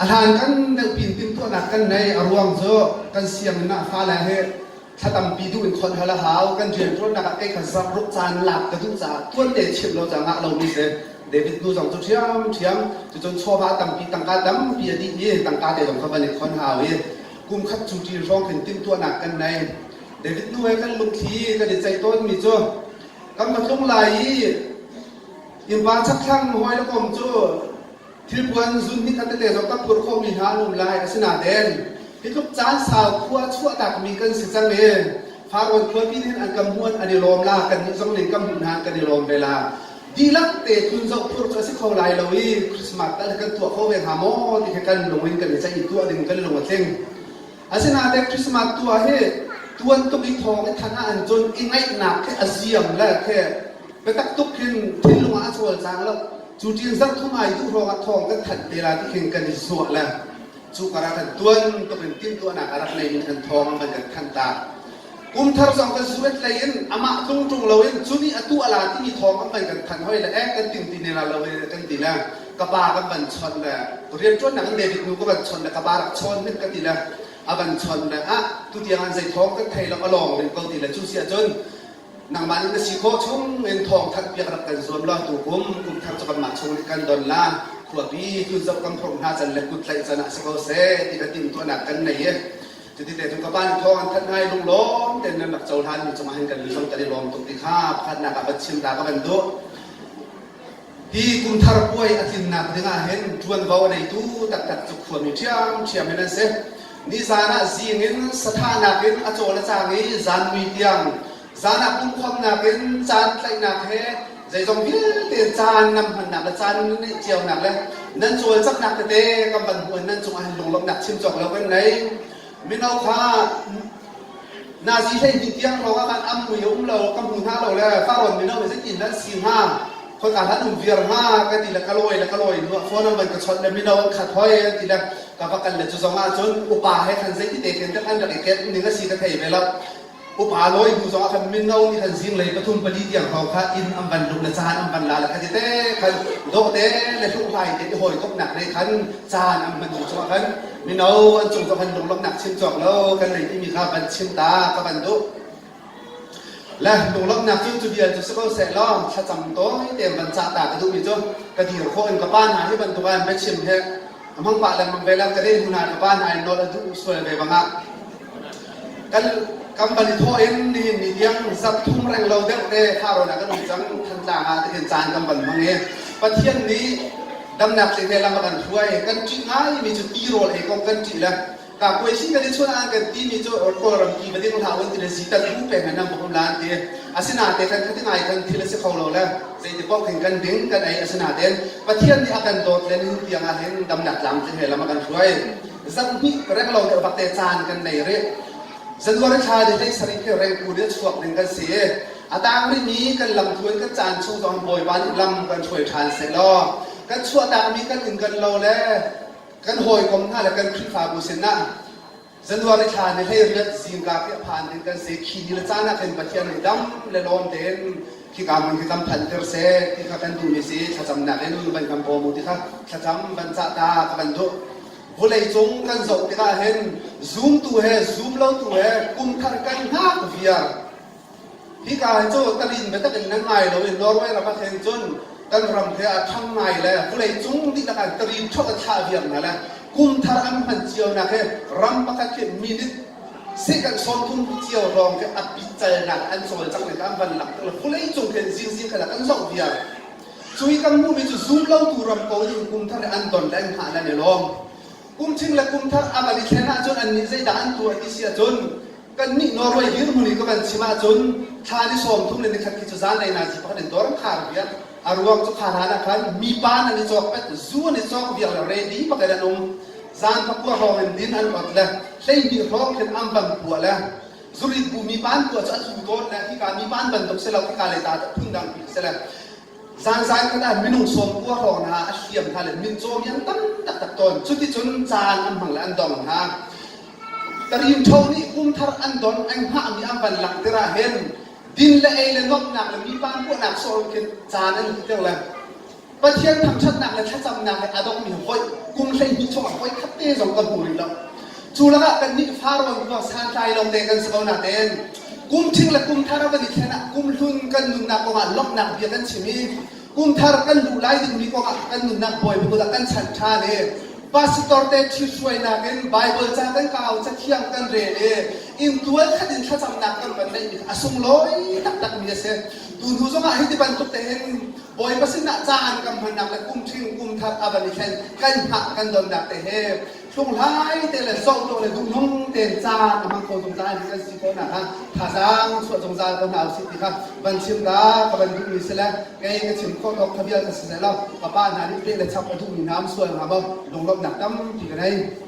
A hlan kan deuhpi in timhtuahnak kan nei. A ruang cu kan sianginn ah fale hi thla tampi duh in khonh hal a hau. Kan rianṭuannak ah kei kha zarh ruk caan lak ka duh caah tuante chimh lo caah ngah lomi si. David nu zong cu ṭhiamṭhiam. Cucun chawva tampi, tangka tampi a dih i tangka te zong kha van i khon hau i kum khat cu ṭi hrawng khin timhtuahnak kan nei. David nu he kan lungthli kan i ceih tawnmi cu kan va tlung lai i innpa chakthlang hawi le kom cu Thilpuan zun hnih khat tete zong kan phurh khawhmi hna an um lai. Asinain hi tluk caan sau khua chuahtakmi kan si cang i Farrawn khuapi nih an kan hmuan an i lawm la, kannih zong nih kan hmuh hna kan i lawm ve la. Dihlak te tlun zoh phurh cu a si kho lai lo i Christmas tal kan tuah kho ve hnga maw ti khi kan lung in kan i ceih i tuah ding kan lung a tling. Asinain Christmas tuah hi tuan tuk i thawng i thanh ah an cun i ngaihnak khi a ziam le khi biatak tuk khin thinlung ah a cawlcang lo. Cu ṭin zarh thum ai duh ruangah thawng kan thanh te la ti khin kan i zuah le cu karah kan tuan tuk in timhtuahnak a rak nei in kan thawng an van kan thanh ta. Kum thar zong kan zuet lei in amah tlung ṭung lo in cu nih a tuah la timi thawng an van kan thanh hoi le eh kan ting ti ne la lo kan ti le ka pa kan van chawnh le rianṭuannak in David nu ka van chawnh le ka pa rak chawn hnik ka ti le a van chawnh le ah tutiang an zei thawng kan thei lo a lawng rin ko ti le cu si ahcun Nangmah nih na si khawh chung in thawng thanh piak rak kan zuam law tukum kum thar cu kanmah chung nih kan don la khuapi tlun zoh kan phurh hna can le kut tlaih can ah si ko seh ti ka timhtuahnak kan nei i cuti te cun ka pa nih thawng an thanh hna i lunglawm tein nan rak cohlan mi cungah hin kan ni zong kan i lawm tuk ti kha pakhatnak ah van chim ta ka van duh. Hi kumthar puai a tlinnak ding ah hin ṭuanvo a neitu taktak cu khuami ṭhiamṭhiam in an si. Nizan ah zing in sathahnak in a cawl a cang i zanmui tiang zan ah pumkhawmnak in caan tlaihnak he zeizong vialte caan nan hmannak le caan nan neih cionak le nan cawlcanghnak tete kan van hmuh in nan cungah hin lunglawmhnak chim cawk lo kan nei. Mino kha Nazi 12 tiang hrawng ah khan am mui a um lo, ka hmu hna lo le Farrawn mino nih zeitin dah an si hnga, khoika hlan um viar hnga ka ti le ka lawi le ka lawi hnuah phone an van ka chawnh le mino an khat hoi an ti le ka va kal le cu zong ah cun upa he khan zeiti te khin an rak i ket ning a si ka thei ve lo. Upa lawi hnu zong ah khan mino nih khan zinglei pathum pali tiang hrawng kha inn an van luh le caan an van la le kha ti te khan dawhte le hlunghlai te i hawikomhnak nei khan caan an hman hnu cungah khan Mino an cung zong han lunglawmhnak chim cawk lo kan nei timi kha van chim ta ka van duh. Le lunglawmhnak cu cu bia cu si ko seh law thlacam tawi tein van cah ta ka duhmi cu ka dir khawh in ka pa hna hi bantuk ah biachim he a hmang pah lengmang ve la ka dei hnu hna ka pa hna in nawl a duh sual ve bangah kan kan van i thawh in nihin ni tiang zarh thum reng lo deuh te Farrawn ah kan um cang Thantlang ah tihin caan kan van hmang i Pathian nih damnak tling he lam a kan hruai kan ṭih ngaimi cu tirawl ei kong kan ṭih le kakuaisi kan i chuan ah kan timi cu Kawlram ti va ding hlah un ti le zitan bu peng in nan bawm la an ti asinain kan khati ngai kan thil a si kho lo le zeiti paoh khin kan ding kan ei asinain Pathian nih a kan dawt le nihin tiang ah hin damnak tlam tling he lam a kan hruai zarhhnih reng lo deuh bak te caan kan nei rih January thla ni hlei sarih khi rengku nih a chuak ding kan si i a tang rihmi kan lamtluan kan caan chung zong Bawipa nih lam kan hruai ṭhan seh law kan chuahtakmi kan inn kan lo le kan hawikom hna le kan Khrihfabu sinah January thla ni hlei riat zingka khi a phan ding kan si khi ni le caan ah khin Pathian nih dam le lawm tein khika hmun khi kan phanhter seh ti kha kan duhmi si thlacamnak in van kan bawm u ti kha thlacam van cah ta ka van duh Vawleicung kan zoh tikah hin zumtu he zumlotu he kumthar kan hngak viar. Hika hi cu talin biatak in nan ngai lo i Norway ram ah khin cun kan ram he a ṭhang ngai le vawleicung dihlak ah tarin ṭhok a thlah viar hna le kumthar an hman cionak hi ram pakhat khi minute second 30 cio lawng khi a picalnak an cawlcangh ning kha an van langhter le vawleicung khin zingzing kha kan zoh viar. Cu i kan hmuhmi cu zumlotu ram ko nih kumthar i an don le an hngah le an i lawm. Kumthing le kumthar a van i thlen ahcun annih zeidah an tuah ti si ahcun kannih Norway dirhmun i ka van chim ahcun thla ni 30 le nikhat khi cu zanlei nazi pakhat in dawr an khar viar. A ruang cu kha hlan ah khan mipa nan i cawk pet, zu an i cawk viar le ready bak in an um. Zan pakua hrawng in din an ot le 12 hrawng khin an van puah le zurit bu mipa an puah cu a tlu tawn le hika mipa an bantuk si lo hika le ta phundang pi si le Zanzan khat ah minung 90 hrawng hna a hliam hna le mitcawmi an tam taktak tawn. Cuticun caan an hmang le an dong hna. Tarim ṭho nih kumthar an don an hngahmi an van langhter ah hin din le ei le nuamhnak le mipa puahnak sawh khin caan an hmuhter le. Pathian thangṭhatnak le thlacamnak he a dongmi voi kum 12 chungah voi khat te zong kan hmu rih lo. Cu lakah kannih Faraon khua santlai lo te kan si ko nain kum ṭhing le kum thar a van i thlen ah kum hlun kan nunnak kongah lawmhnak bia kan chim i kum thar kan luh lai dingmi kongah kan nunnak Bawipa kut ah kan chanh ṭhan i pastor te ṭhithruainak in Baibal ca kan kau cathiang kan rel i inntual khat in thlacamnak kan van neihmi kha a sunglawi taktakmi a si. Tuhnu zongah hi ti bantuk te hin Bawipa sinah caan kan hmannak le kum ṭhing kum thar a van i thlen kan hngah kan donnak te he hlunghlai te le zohdawh le duhnung tein caan a hmang kho zungzal mi kan si khawhnak kha thazaang chuah zungzal ko hna usih ti kha van chim ka ka van duhmi si le kei ka chim khawh tawk kha vial ka si seh law ka pa hna nih peh le chap a duhmi hna am sual hnga maw lunglawmhnak tampi ka nei.